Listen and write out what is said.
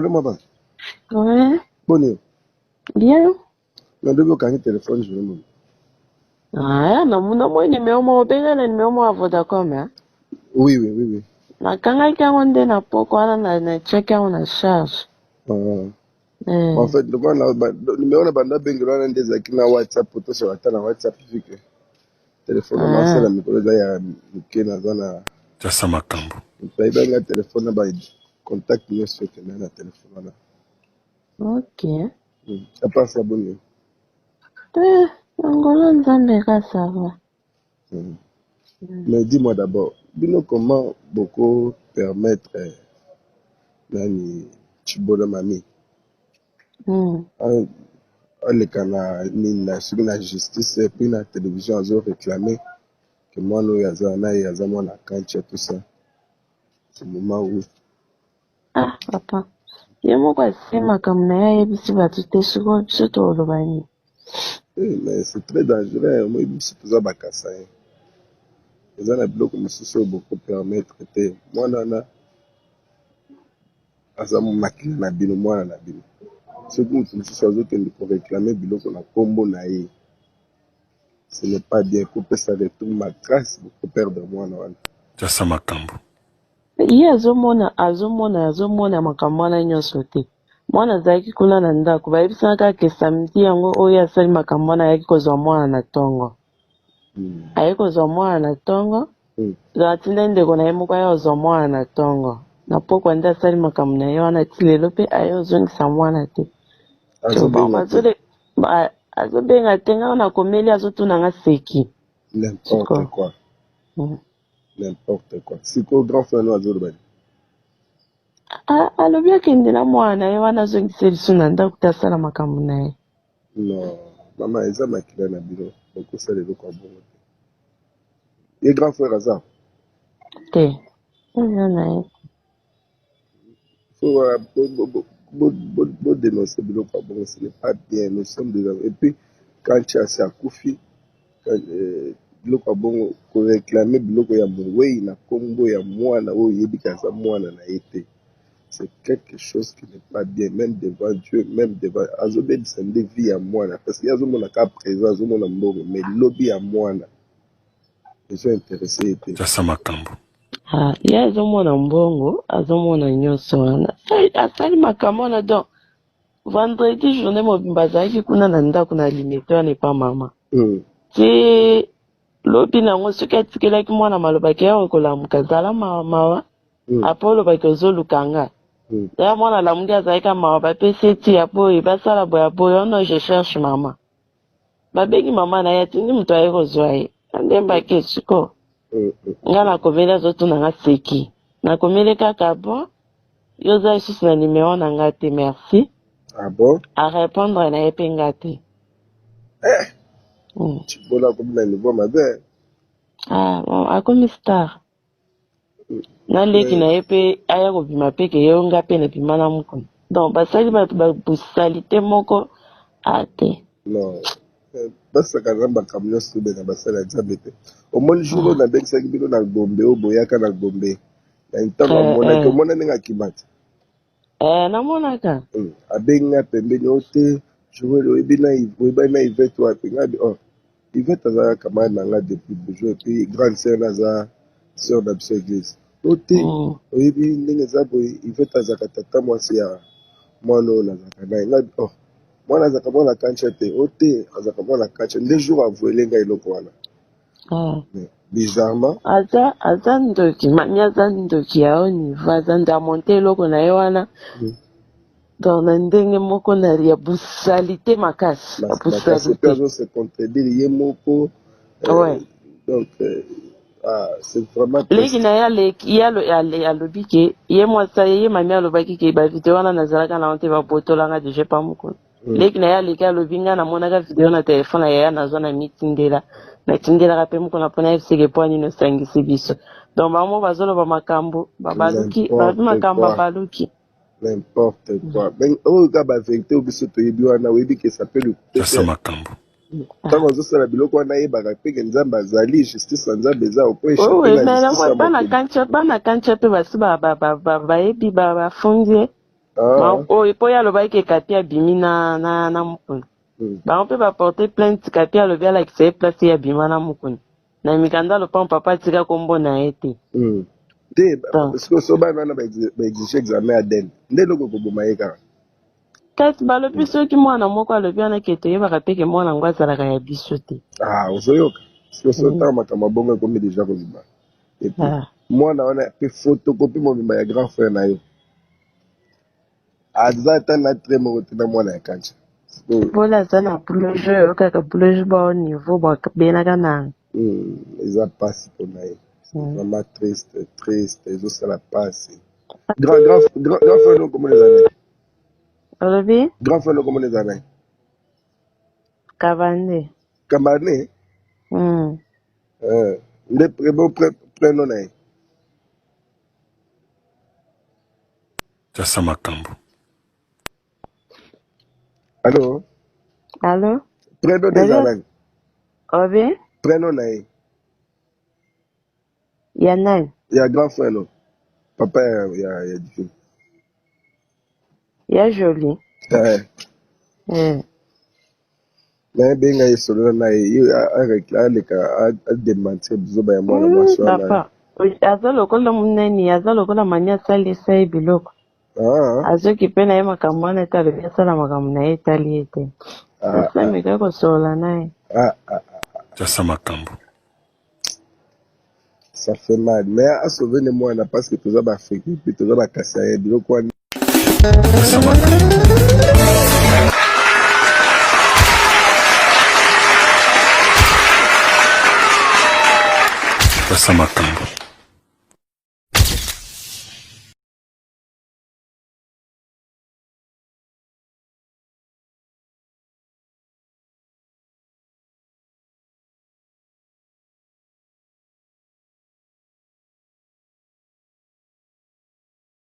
Allô maman. Ouais. Boni. Bien. Na ndobi okangi téléphone journée mobimba. Ah, na mona moi numéro moko obenga na numéro moko ya Vodacom hein? Oui. Nakangaki yango nde na poko wana na natiaki yango na charge. Ah. En fait, lokola na numéro na banda abengela wana nde ezalaki na WhatsApp po tosala ata na WhatsApp vu que téléphone na nasala mikolo eza ya moke naza na Sasa makambo. Moto ayebaki nga téléphone na ba contact nyonso ekenda na téléphone wana. Ok. À part ça, boni? Eh, Angola Nzambe ka ça va. Mais dis-moi d'abord, bino comment boko permettre nani Tshibola Mami aleka na nini na soki na justice et puis na télévision azo réclamer que mwana oyo aza na ye aza mwana kantia, tout ça, ce moment où Ah, papa. Ye moko asie makambo na ye ayebisi bato te, sikoyo biso toloba nini? Eh, mais c'est très dangereux. Moi biso toza bakasa ye eza na biloko mosusu oyo boko permettre te. Mwana wana aza makila na bino, mwana na bino. Soki moto mosusu azokende koréclamer biloko na nkombo na ye, ce n'est pas bien. Kopesa retour makasi, bokoperdre mwana wana. Sasa makambo. Ye azomona, azomona, azomona makambo wana nyonso te. Mwana azalaki kuna na ndako, bayebisaka kaka ke samedi yango oyo asali makambo wana, ayaki kozwa mwana na ntongo. Aye kozwa mwana na ntongo. Donc atindaki ndeko na ye moko aya kozwa mwana na ntongo. Na pokwa nde asali makambo na ye wana. Ti lelo mpe aye kozongisa mwana te. Azobenga te? Azobenga te. Ngai nakomeli, azotuna nga seki. N'importe quoi. N'importe quoi. Sikoyo grand frère no azoloba nini? Alobi akende na mwana na ye wana, azongisa liso na ndako te, asala makambo na ye. Non mama, eza makila na bino, bokosala eloko ya bongo te. Ye grand frère aza? Te, eza na ye. Faut bodénoncer biloko ya bongo, ce n'est pas bien. Nous sommes des, et puis quand asi akufi, biloko ya bongo, koréclamer biloko ya mowei na nkombo ya mwana oyo oyebi aza mwana na ye te, c'est quelque chose qui n'est pas bien, même devant Dieu, même devant azobebisa nde vie ya mwana, parce que ye azomona kaka présent, azomona mbongo, mais lobi ya mwana ezo intéresse ye te. Sasa makambo. Ah, ye azomona mbongo, azomona nyonso wana. Asali makambo wana. Donc vendredi journée mobimba azalaki kuna na ndako na Limete wana epa mama. Ti lobi nango, soki atikelaki mwana malobaki ya kolamuka, zala mawa mawa. Apo olobaki ozoluka nga. Ya mwana alamuki, azalaki mawa, bapesi eti ya boye, basala boye ya boye ono, je cherche mama. Babengi mama na ye, atindi moto aye kozwa ye andembaki. Siko nga nakomeli, azotuna nga seki. Nakomeli kaka bon, yo oza lisusu na numero na nga te, merci. Ah bon? Arépondre na ye mpe nga te. Eh. Tshibola akomi na niveau mabe. Ah, bon, akomi star na leki na ye mpe aya kobima mpe ke yo nga mpe nabima na mokolo. Donc basali bato babusali te moko ate. Non, basaka na makambo nyonso, tobenga basali ya Nzambe te. Omoni jour oyo nabengisaki bino na Gombe, oyo boyaka na Gombe na ntango amonaki, omona ndenge akimati. Eh, namonaka. Abengi nga pembeni oyo te, Joel, oyebi na oyebani na Ivete wapi? Nga bi oh, Ivete azalaka camarade na nga depuis toujours, et puis grande sœur na aza sœur na biso église o te. Oyebi ndenge eza boye, Ivete azalaka tata mwasi ya mwana oyo nazalaka na ye. Nga bi oh, mwana azalaka mwana kantia te? O te, azalaka mwana kantia. Nde jour avoele ngai eloko wana. Mais bizarrement Aza ndoki, mami aza ndoki ya haut niveau, aza nde amonte eloko na ye wana. Donc na ndenge moko na ya busali te makasi ya makasi busali mpe te. Azo se contredire ye moko. Donc ah, c'est vraiment Leki triste. Na ye aleki ye alobi ke ye mwasi ye mami alobaki ke bavidéo wana nazalaka nango te, babotolanga déjà pa mokolo. Leki na ye aleki, alobi ngai namonaka vidéo na telefone ya yaya, nazwa na mitindela, natindelaka mpe mokolo mpona yebiseke mpo nini osangisi biso. Donc bango bazoloba makambo babaluki, balobi N'importe makambo quoi. babaluki. N'importe quoi. Mais oyo kaka bavérité oyo biso toyebi wana, oyebi ke ça peut lui coûter Sasa cher. makambo. Ntango azosala biloko wana, ayebaka mpe ke Nzambe azali, justice ya Nzambe eza, oko échappe Owe na mais justice ya bana mokili. Kantia, bana Kantia mpe basi bayebi, bafundi ye. Ah. Oyo mpo ye alobaki ke Kapi abimi na, na, na Mukuna. Bango mpe baporte plainte, Kapi alobi alakisa ye place ye abima na Mukuna. Na mikanda lopango papa atika kombo na ye te. Te. Donc, sikoyo so bana wana baexige examen ADN nde eloko ekoboma ye kaka. Kasi balobi soki mwana moko alobi wana ke toyebaka te ke mwana yango azalaka ya biso te. Ah, ozoyoka sikoyo so ntango makambo ya bongo ekomi deja kobima, et puis Ah. mwana wana mpe photocopie mobimba ya grand frère na yo aza ata na trait moko te na mwana ya kancha sikoyo. Bola aza na bouloge oyo kaka bouloge bao niveau babenaka na Eza mpasi mpona ye. C'est vraiment triste, triste, ezosala mpasi. Grand frère no komona eza nani? Olobi? Grand frère no komona eza nani? Kabande. Kamane. Nde prénom na ye? Tasa makambo. Allo? Allo? Prénom nde eza nani? Obi? Prénom na ye. Ya nani? Ya grand frère no, papa ya Divine. Ya Joli. Eh. Nayebenga ye, solola na ye, ye aleka adementir bizoba ya mwana mwasi wana. Papa aza lokola monani, aza lokola mani, asalisa ye biloko. Ah. Azoki mpe na ye makambo wana ete alobi asala makambo na ye, etali ye te. Ah, ah. Asameka kosolola na ye. Ah, ah. Tasa makambo. Ça fait mal, mais asauve ne mwana parce que toza baafricain mpe toza bakasa ya biloko wana. Tasa makambo. Tasa makambo.